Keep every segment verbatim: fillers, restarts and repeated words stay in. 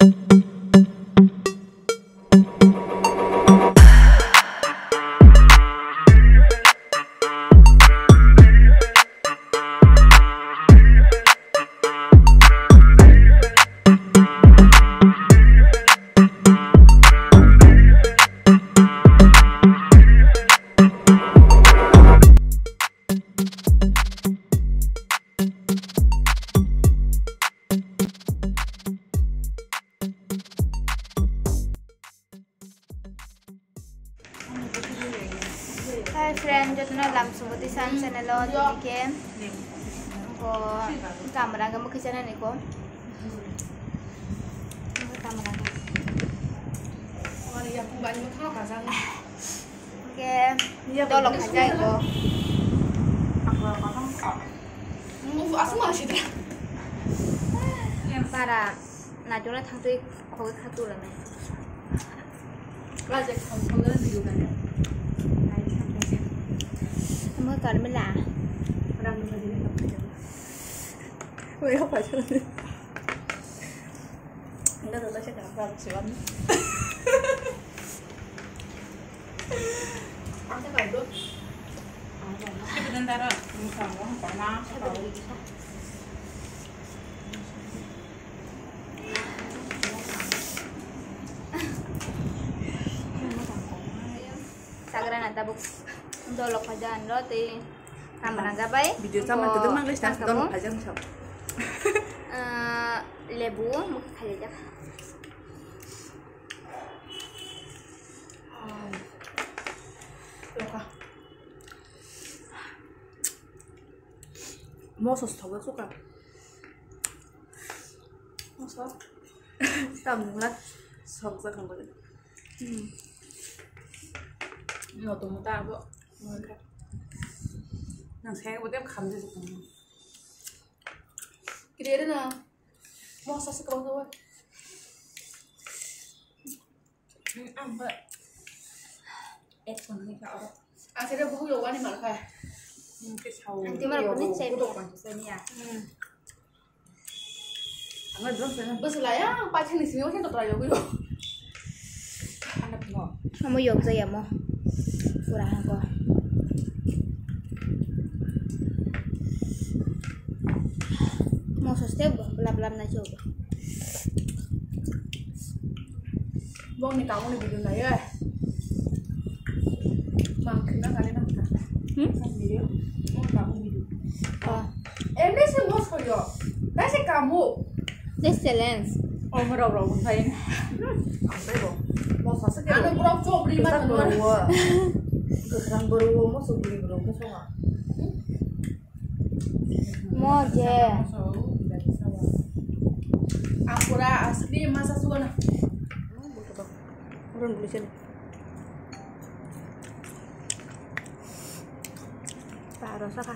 Hi friend, jotono lam suboti san channel o tini ke ko kamra ga mukhi channel ni ko kamra ga ke dolok haja ko para najona thangtwi khogwi kha tula nai. Mo karmila. Wei apa sih? Enggak tahu saya kenapa harus siwan. Kita dentara, misalnya, pernah, Sagrana tabuk dolok pajan ro tei kamra jabai. Video sama kedeng mang lista dolok pajan sab. Eh, lebu mukha khalijak. Loka. Moso sthok jak suka. Moso. Tam nungla sok jak nungla. Hmm. No tong ta abo. Nang saya bote kham je suk. Kiri na. Moso se kau kau. Ang ba ek phone ni ka oro. Asere buku yo wani mal kha. Ang ti mar puni chai mi. Ang dong sana. Bus la ya pa chini sini wani to try yo yo. Anak no. Amo yok jaya mo. Pura ha ko. Moso step bo lap lap na chok. Bongni kamuni video naiya. Mang khina kani nang kha. Hmm? Video. Bongni kamuni video. Ah. Ende se moso yo. Nai se kamu. This challenge. Oh, rau rau bung khai. Ang bai bo. Moso se ke. Ano bro chobri ma. Kwchak boro wo. Kwkhwrang boro wo moso buri boro moso ha. Mo je. Apura asli masa suana. Ron buli sini. Paro saka.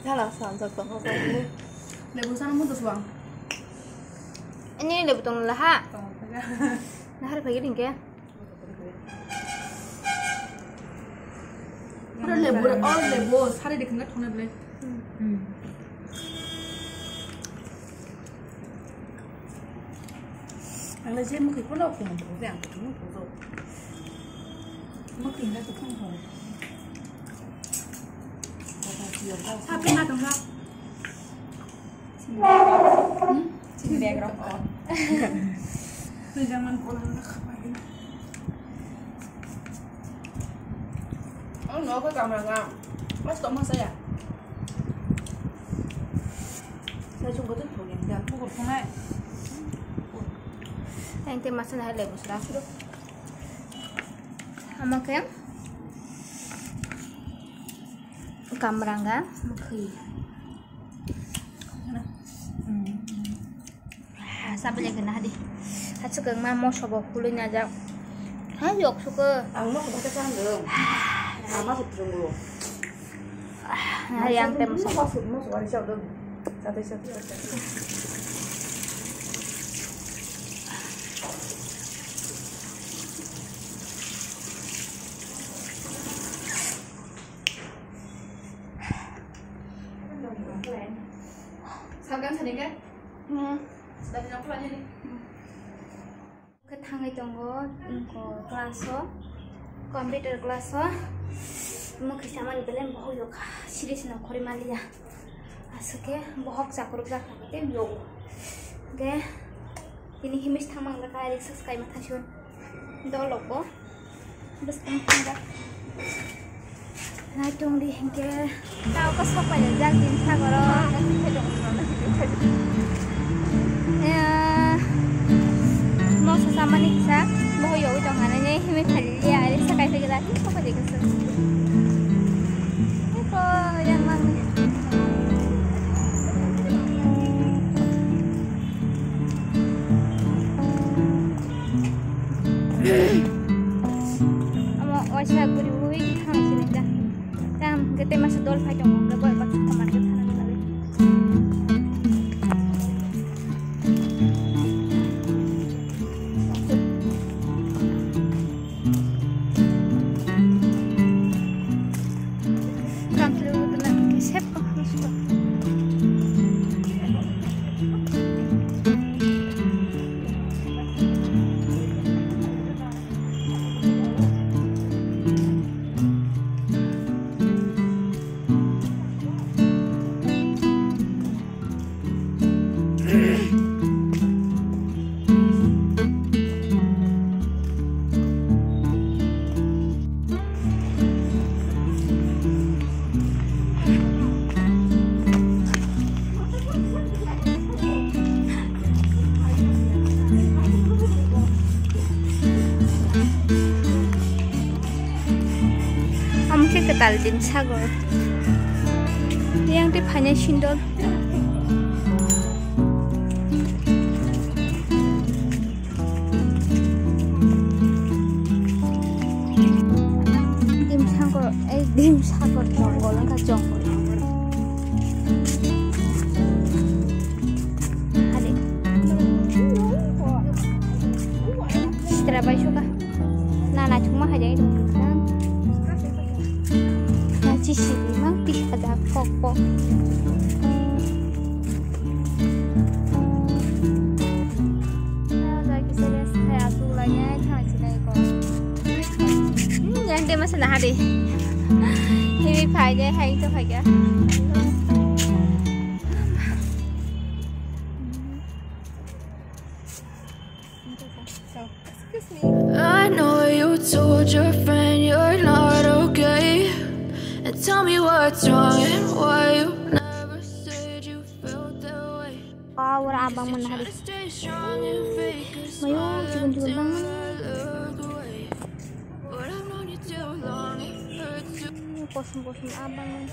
Jala san sak tong ko. Lebu sana mutus bang. Ini lebu tong laha. Nahar pagi dingke. Pura lebu, all lebu, sari dikhe na thone ble. Hmm. Ang le je mukhi kono khum ko de ang khum ko. Mukhi na to khum ko. Sapi na tong ha. Sini bag rok. Sini bag rok. Sini jangan pulang nak kemarin. Oh, no, kau kamera ngam. Mas kok mas saya? Saya cuma tuh punya dan pukul sungai. Yang tim masa dah lebih sudah. Ama khe kamranga mukhi. Sabilai khe nahadi. Hachwk wngma moso bo hului najak. Ha yok suko. Ang moso bo khe chandwng. Ama bo thwrwngo. Yang tem moso. Moso, moso wari chao do. Chate, chate, chate. Hmm. Khe thangwi tongo, wngkha class o, computer class o. Mwkhwi samani belai bohok yokha, siri sino khori maliya. Aswk khe bohok chakrupjak kha tei yokha. Khe tini himis thangmang kha, rik sak kaima thangsun. Dolok bo. Bwskang thangda. Naitung di hinkhe. Tao kosok pai jak din sagoro. Ya. Moso samani kisa. Boho yogi tong hana ne himi thali ya. Ari sakai thagi lagi kosok pai kisa. Eko yang mang. Amo waisa guri ui thang sini da. Tam gete masa dol phai tongo, gaboi baksa kamar ke thana nang. Amo khe kwtal din sagor. Yang tei phainai sindor. Dim sagor, ei dim sagor jongol wngkha jongol. Hari. Sitra bai suka. Na naithokma hai jai tong kha. Na chisi di mang pi kha da kok kok. Na da kisa rest khai asuk lai nai thang chinai ko. Hmm, yang de masa na hari. Heavy phai jai hai to phai ga. I know you told your friend you're not okay. And tell me what's wrong and why you never said you felt that way. Wow, ora abang mana hari. Stay strong and fake a smile until I look away. But I've known you too long, it hurts to Kosom kosom abang.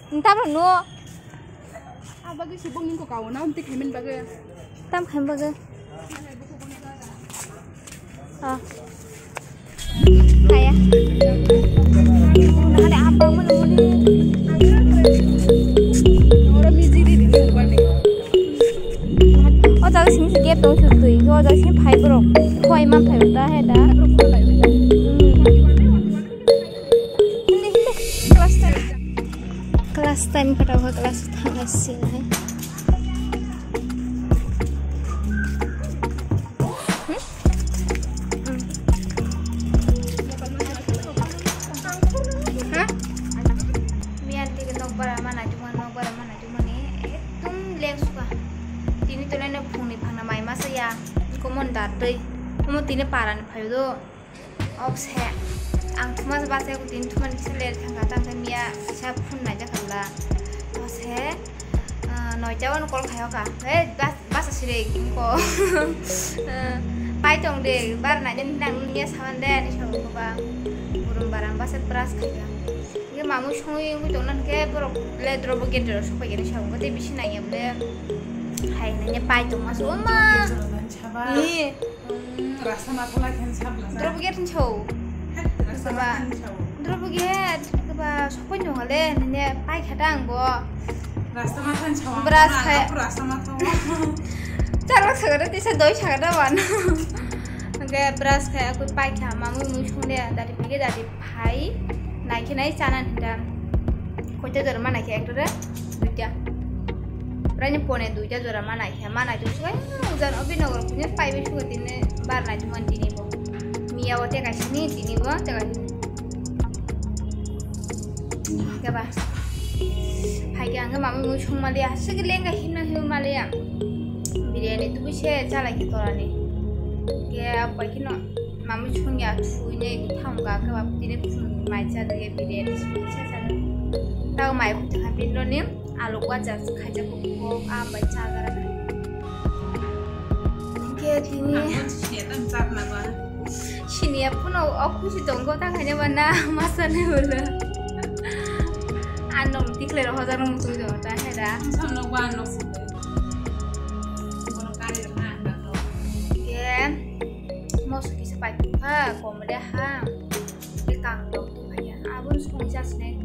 Ntabro no. Abagwi si bongni ko kawo na umti khemen bagwi. Tam khem bagwi. Ah. Kaya. Nahale abang mana muli. Oro miji di di ni ubani. O jaga sini gate dong sutui. O jaga sini phai bro. Khoi man phai ta he da. Hindi, hindi. Class ten. Class ten pata ko class thang sinai. Hmm? Hmm. Ha? Miyan tike nok bara mana cuma nok bara mana cuma ni ekdom leng suka. Tini to nene phungni phangna mai masa ya. Komon dar tei. Omo tini para ni phayo do. Obse, ang thuma basa ko tin thuma ni kisa ler thangka tang miya kisa phone nai jakha la. Obse, ah, noita o call khayo ka. He bas bas asire ko. Pai tong de bar nai den nang miya sawan de ani sawan ko ba. Burum barang basa brush khayo. Ye mamu songwi ungwi tong nan ke borok le drobo gate ro sokoi gani sawan ko te bisi nai ya bole. Hai nai pai tong mas o ma. Ni. Rasta ma thola khen sabla. Drobo gate ni sao. Rasta ma khen sao. Drobo gate ba sokoi no hale ne pai khata ang bo. Rasta ma khen sao. Brush khai. Rasta ma tho. Charo sagada tisa doi sagada wan. Ge brush khai aku pai kha mamu mu sung de dari pige dari phai. Nai khe nai chana hinda. Koita dor ma nai khe ekdore. Duita. Raini pone duita jora ma naikha, ma naitu sugai ujan o bini nogor kuni paibai sugai tini bar naitu man tini bo. Miya o teka sini tini bo teka sini. Keba. Hai ke ang ke mami mui song maliya, sigi lenga himna him maliya. Biryani tu bise chalai ki torani. Ke apa kino mami song ya tu ne tham ga ke bab tini phun mai cha de biryani song cha cha. Tau mai putih kha pindoni. Alu kwacha khaijak kok, ah, bai chagra. Hingke tini siniya phano o khusi tongo, ta khaina ba na masa ni ulo. Ano tikle ro hojar no mutung do ta hera. Samno ba no. Hingke moso kisa pai ha, komre ha. Hingke kang tok. Aboni song jasne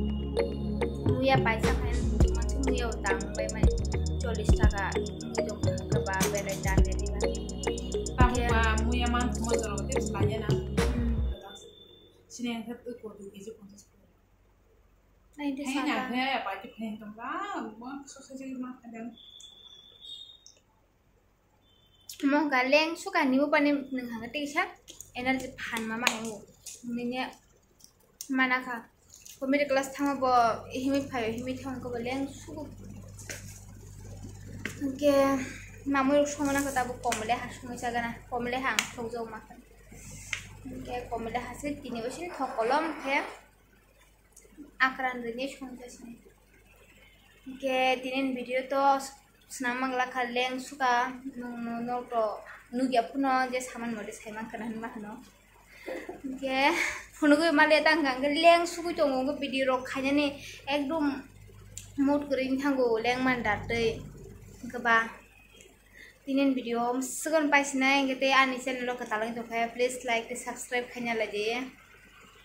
muya paisa khaina muchung mansi muya o dam bai mai chollish taka mui tong kha ba belai dam ya diba. Tamo ba muya man thuma jora te slanya na. Sini ang thap ko du kg ponchas. Nai de sana. Hai na he ba ki phen tong ba ma kha kha jai ma kha dam. Mo ga leng suka ni upani nung hanga teisa energy phan ma ma hangu. Nini mana kha. Computer class thangma bo himwi phaio, himwi thangma ko bo leng suku. Hingke mamui rok somana kho tabuk komle ha songwi chagana, komle ha ang sokjak ma kha. Hingke komle ha se tini bo sini thok kolom khe. Akran rini songja sini. Hingke tini video to swnam manglakha leng suka nung no to nugya phano je saman mode saiman kana hinma hano. Hingke phunugwi male tang kha hingke leng sugwi tongo hingke video rok khainani ekdom mood kwrwi thango leng man dartwi hingke ba. Tini video swkang paisinai hingke tei ani channel o kwtal wngwi tongkha, please like tei subscribe khaina lai di.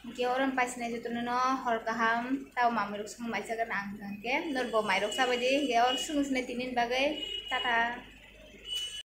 Hingke oro paisinai jotono no hor kaham, tao mamui rok song mai chagana ang hingke norbo mai rok chabai di, hingke oro swkang sinai tini bagwi tata.